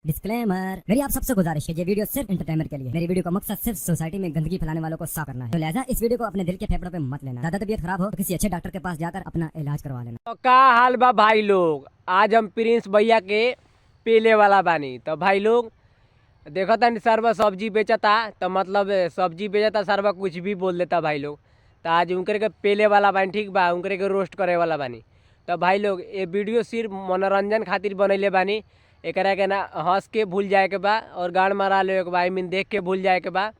Disclaimer, मेरी आप सबसे गुजारिश है, ये वीडियो सिर्फ एंटरटेनमेंट के लिए। मेरी वीडियो का मकसद सिर्फ सोसाइटी में गंदगी फैलाने वालों को साफ करना है, तो लिहाजा इस वीडियो को अपने दिल के फेफड़ों पे मत लेना। ज्यादा तबीयत खराब हो तो किसी अच्छे डॉक्टर के पास जाकर अपना इलाज करवा लेना। तो का हाल बा भाई लोग? आज हम प्रिंस भैया के पेले वाला बानी। तो भाई लोग, देखो तानी सरवा सब्जी बेचता, तो मतलब सब्जी बेचता, सरवा कुछ भी बोल देता भाई लोग। तो आज उनकरे के पेले वाला बानी, ठीक बा, उनकरे के रोस्ट करे वाला बानी। तो भाई लोग, ये वीडियो सिर्फ मनोरंजन खातिर बनैले बानी। एकरा के ना हंस के भूल जाए के बा और गाड़ मारा ले के बा, I mean देख के भूल जाए के बा।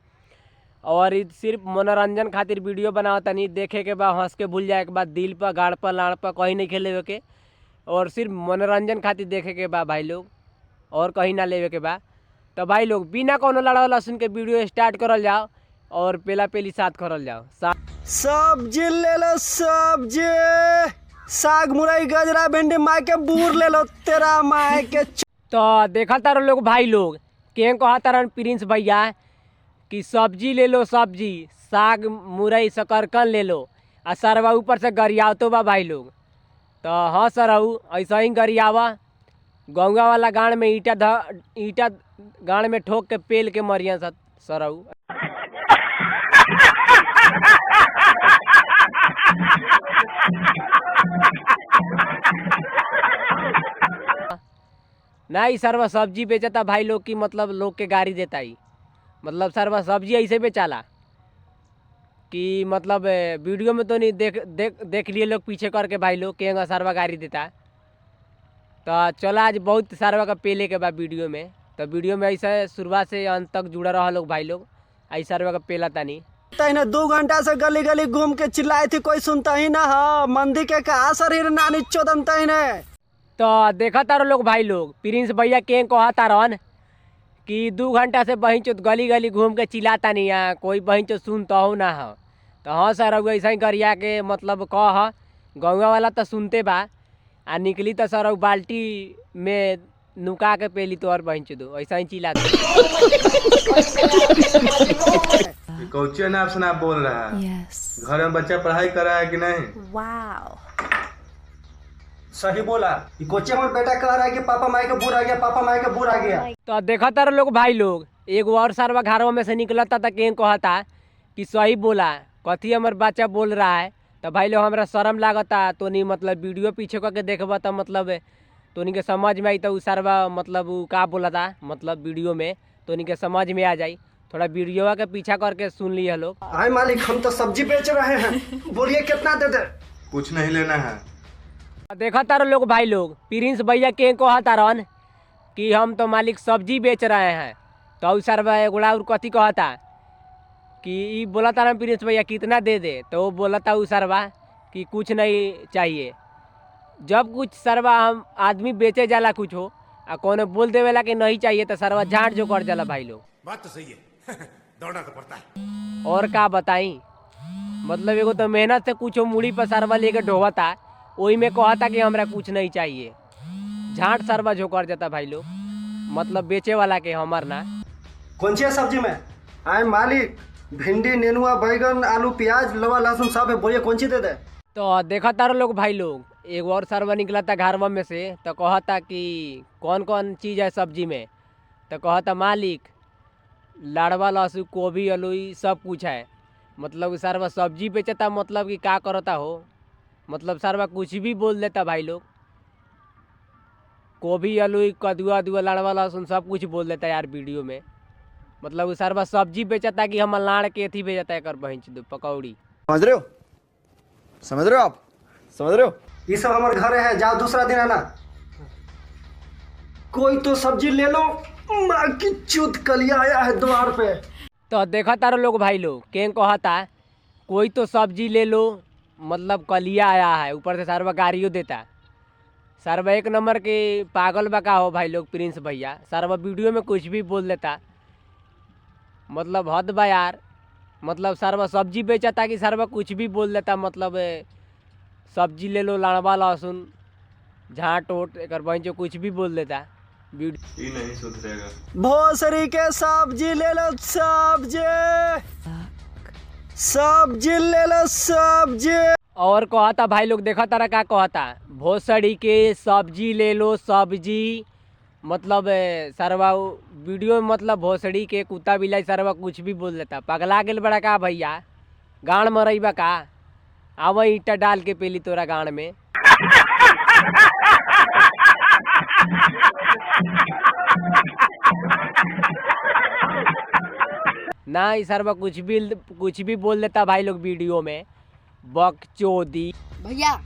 और इ सिर्फ मनोरंजन खातिर वीडियो बनावतानी, देखे के बा, हंस के भूल जाए के बा, दिल पर, गाड़ पर, लाड़ पर कहीं नहीं खेले के, और सिर्फ मनोरंजन खातिर देखे के बा भाई लोग, और कहीं ना लेवे के बा। तो भाई लोग, बिना कोनो लड़ावा लहसुन के वीडियो स्टार्ट करल जाओ और पेला पेली साथ करल जाओ। सब्जी ले लो सब्जी, साग, मुरई, गजरा, भिंडी, माय के बूर ले लो तेरा माय के। तो देखा तारो लोग भाई लोग, के कहा तारन प्रिंस भैया कि सब्जी ले लो सब्जी, साग, मुरई, शकरकंद ले लो, आ सरवा ऊपर से गरियावतो बा भाई लोग। तो हाँ सरऊ, ऐसा ही गरियावा, गौवा वाला गाड़ में ईटा ध ईटा गाड़ में ठोक के पेल के मरिया सरऊ। नहीं सरवा सब्जी बेचता भाई लोग की मतलब लोग के गाड़ी देता ही, मतलब सरवा सब्जी ऐसे बेचाला कि मतलब वीडियो में तो नहीं देख देख देख लिए लोग पीछे करके भाई लोग के सरवा गाड़ी देता। तो चला आज बहुत सरवा का पेले के बाद वीडियो में, तो वीडियो में ऐसा शुरुआत से अंत तक जुड़ा रहा लोग भाई लोग, ऐसा सरवा का पेला तानी। तहने 2 घंटा से गली गली घूम के चिल्लाए थी, कोई सुनता ही ना है। मंदी के का शरीर नानी चोदन तहने। तो देखा तारो लोग भाई लोग, प्रिंस भैया के कहा तारन कि 2 घंटा से बहिन चोत गली गली घूम के चिल्लाता नहीं है, कोई बहिन चोत सुनता हो ना हो। तो हाँ सर, ऐसा ही गरिया के मतलब कह, गौवा वाला तो सुनते बा, आ निकली तो सर बाल्टी में नुका के पेली तो और बहिन चोद ऐसा ही चिल्लाते। कौची अनाप शनाप बोल रहा है? Yes. घर में बच्चा पढ़ाई कर रहा है कि नहीं? Wow. सही बोला, ये कोचे में बेटा कह रहा है कि पापा माई के बुरा गया, पापा माई के बुरा गया। तो देखा तार लोग भाई लोग, एगो और सरवा घरवा में से निकलता था, के कहता कि सही बोला, कथी हमार बच्चा बोल रहा है। तो भाई लोग हमरा शर्म लागता, तो नहीं मतलब वीडियो पीछे करके देखबा तो मतलब तो के समझ में आई, तो उ सरवा मतलब उ का बोला था मतलब वीडियो में तो के समझ में आ जाई। थोड़ा वीडियो के पीछा करके सुन लिया लोग। आए मालिक, हम तो सब्जी बेच रहे हैं, बोलिए कितना दे दे? कुछ नहीं लेना है। देखा तारो लोग भाई लोग, प्रिंस भैया के कहा तारन कि हम तो मालिक सब्जी बेच रहे हैं। तो उ सरवा एगोड़ा और कथी कहता कि ई बोला तारन प्रिंस भैया कितना दे दे, तो वो बोला था उ सरवा कि कुछ नहीं चाहिए। जब कुछ सरवा हम आदमी बेचे जाला कुछ हो आ कोनो बोल देवेला कि नहीं चाहिए, तो सरवा झाँट जो कर जाला भाई लोग। बात तो सही है, दौड़ना तो पड़ता है। और का बताई, मतलब एगो तो मेहनत से कुछ मूड़ी पर सरवा लेके ढोवता, वही में कहता कि हमरा कुछ नहीं चाहिए, झाँट सरवा झोकर जाता भाई लोग, मतलब बेचे वाला के हमर ना। कौन सी है सब्जी में? आए मालिक, भिंडी, नेनुआ, बैगन, आलू, प्याज, लवा, लहसुन सब है, बोलिए कौन सी दे दे? तो देखा तारो लोग भाई लोग, एगो और सरवा निकला था घरवा में से, तो कहता कि कौन कौन चीज़ है सब्जी में, तो कहता मालिक लाड़वा, लहसुन, गोभी, आलू सब कुछ है। मतलब सरवा सब्जी बेचता, मतलब कि का करता हो, मतलब सरवा कुछ भी बोल देता भाई लोग, गोभी, आलू, कदुआ अदुआ, लाड़वा, लहसुन सब कुछ बोल देता यार वीडियो में। मतलब सरवा सब्जी बेचता कि हम लाड़ के अथी बेचता है, बहिन दो पकौड़ी। समझ रहे हो? समझ रहे हो आप? समझ रहे हो? ये सब हमारे घर है, जाओ दूसरा दिन आना। कोई तो सब्जी ले लो, माँ की चूत कलिया आया है द्वार पे। तो देखा तारो लोग भाई लोग, के कहता कोई तो सब्जी ले लो, मतलब कलिया आया है, ऊपर से सरवा गाड़ियों देता। सरवा एक नंबर के पागल बका हो भाई लोग प्रिंस भैया, सरवा वीडियो में कुछ भी बोल देता, मतलब हद बा यार। मतलब सरवा सब्जी बेचता कि सरवा कुछ भी बोल देता, मतलब सब्जी ले लो, लाड़वा, लहसुन, झाँट ओट एक बहन जो कुछ भी बोल देता। ये नहीं सुधरेगा। भोसरी के सब्जी ले लो सब्जी, सब्जी ले लो सब्जी। और कहता भाई लोग, देखा तारा का कहता, भोसड़ी के सब्जी ले लो सब्जी, मतलब सरवा वीडियो में मतलब भोसड़ी के कुत्ता बिलाई सरवा कुछ भी बोल देता। पगला गेल बड़ा का भैया, गांड मरैबा का? आवा ईंटा डाल के पेली तोरा गांड में। ना ई सरवा कुछ भी बोल देता भाई लोग वीडियो में, बकचोदी। भैया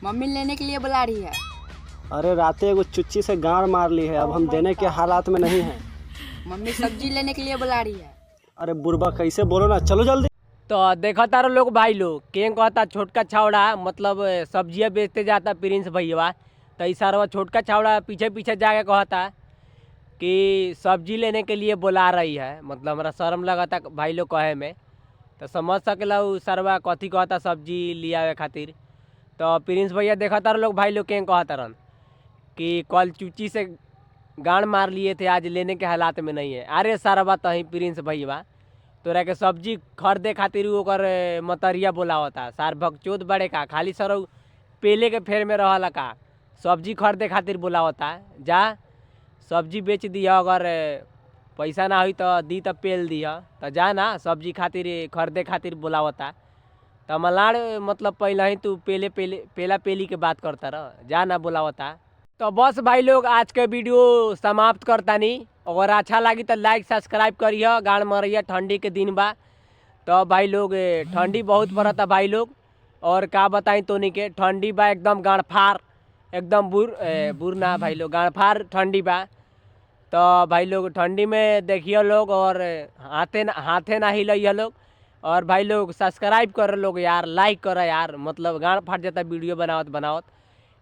मम्मी लेने के लिए बुला रही है। अरे राते एगो चुच्ची से गाड़ मार ली है, अब हम देने के हालात में नहीं हैं। मम्मी सब्जी लेने के लिए बुला रही है। अरे बुरबा कैसे बोलो ना, चलो जल्दी। तो देखा तारो लोग भाई लोग के कहता छोटका छावड़ा मतलब सब्जियां बेचते जाता प्रिंस भैया, तो ई सारा छोटका छावड़ा पीछे पीछे जाके कहता कि सब्जी लेने के लिए बुला रही है। मतलब हमारा शर्म लगता भाई लोग कहे में, तो समझ सकेला उ सरवा कथी कहता सब्जी लियावे खातिर। तो प्रिंस भैया देखा तारो लोग भाई लोग के कहता रहन कि कल चूची से गांड मार लिए थे, आज लेने के हालात में नहीं है। अरे सरवा तहीं प्रिंस भैया तोरा के सब्जी खरीदे खातिर ओकर मतरिया बोलावता। सार भगचोद बड़े का खाली सर पेले के फेर में रहला का, सब्जी खरीदे खातिर बोलावता। जा सब्जी बेच दिह, अगर पैसा ना होई तो दी तो पेल दिह, तो जा ना सब्जी खातिर खरीदे खातिर बोलावता। तो मलाड़ मतलब पहले ही तू पेले पेले पेला पेली के बात करता रह, जा ना बोलावता। तो बस भाई लोग आज के वीडियो समाप्त करतानी। अगर अच्छा लगी तो लाइक सब्सक्राइब करिए। गाड़ मरैया ठंडी के दिन बा, तो भाई लोग ठंडी बहुत पड़ता भाई लोग, और का बताई तो नहीं के ठंडी बा एकदम गाड़फार, एकदम बुर बुर ना भाई लोग, गाड़फार ठंडी बा। तो भाई लोग ठंडी में देखिए लोग और हाथे ना हिलइए लोग। और भाई लोग सब्सक्राइब कर लोग यार, लाइक कर यार, मतलब गाड़ फाट जाता वीडियो बनावत बनावत,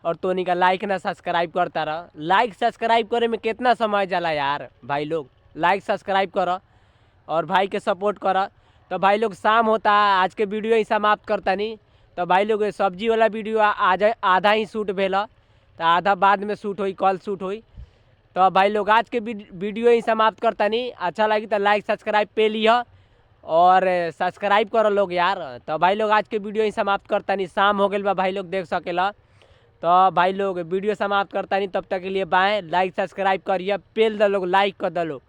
और तोनी का लाइक ना सब्सक्राइब करता रह। लाइक सब्सक्राइब करे में कितना समय जाला यार भाई लोग, लाइक सब्सक्राइब करो और भाई के सपोर्ट करो। तो भाई लोग शाम होता, आज के वीडियो ही समाप्त करता नहीं। तो भाई लोग सब्जी वाला वीडियो आज आधा ही शूट भेल, तो आधा बाद में शूट होई, कल शूट होई। तो भाई लोग आज के वीडियो ही समाप्त करता नहीं। अच्छा लगी तो लाइक सब्सक्राइब पे लिह और सब्सक्राइब करो लोग यार। तो भाई लोग आज के वीडियो ही समाप्त करता नहीं, शाम हो गई बा भाई लोग देख सकेला। तो भाई लोग वीडियो समाप्त करता नहीं, तब तक के लिए बाय। लाइक सब्सक्राइब करिए, पेल दो लोग, लाइक कर दो लोग,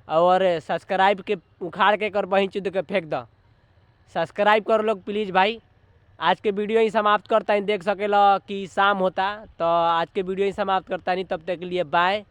और सब्सक्राइब के उखाड़ के कर बही चुद के फेंक दो। सब्सक्राइब कर लोग प्लीज़ भाई। आज के वीडियो ही समाप्त करता नहीं, देख सकेला कि शाम होता। तो आज के वीडियो ही समाप्त करता नहीं, तब तक के लिए बाय।